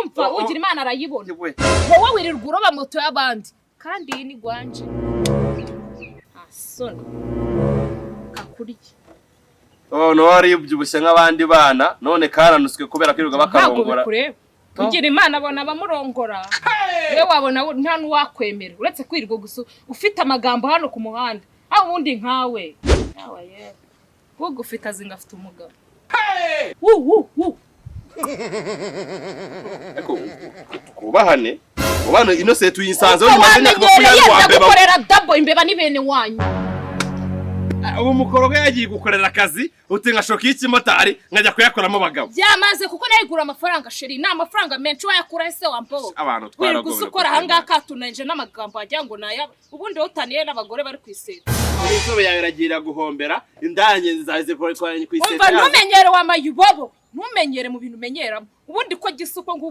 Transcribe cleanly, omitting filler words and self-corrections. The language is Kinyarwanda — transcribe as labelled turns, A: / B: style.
A: Umva,
B: Oh, oh.
A: ugira Imana arayibona.
B: We.
A: Wowe wirirwa uroba moto y'abandi, kandi iyi ni gwanje. Nta soni, kakurya.
B: None waribyibushye nk'abandi bana, none karanuswe kubera kwirirwa
A: Ntabwo
B: bakarongora.
A: bikureba. Ugira Imana abona abamurongora, we wabona nta n'uwakwemera, uretse kwirirwa gusa ufite amagambo hano ku muhanda. Aho ubundi nkawe, yawe yewe, wowe ufite azinga, afite umugabo. Wu wu wu.
B: Ariko twubahane, ubana ino se tuyisanzeho
A: Uko
B: nyuma y'imyaka
A: wamenyereye
B: 20 wa mbeba.
A: Ndagukorera dabo, imbeba ni bene wanyu.
B: Ubu mukorogo yagiye gukorera akazi, uti nka shoki y'ikimotari nkajya kuyakoramo abagabo.
A: Byamaze kuko nayigura amafaranga, chéri, ni amafaranga menshi. Wayakura ese wambo?
B: Abantu
A: Wirirwa
B: twaragowe.
A: uza ukora ahangaha katunanije n'amagambo wagira ngo naya. Ubundi wowe utaniye n'abagore bari ku iseta.
B: Inzobe yawe iragira guhombera indange zaze ku iseta.
A: Umva, ntumenyere wa mayibobo, ntumenyere mu bintu umenyeramo. Ubundi ko gisa uko nguko.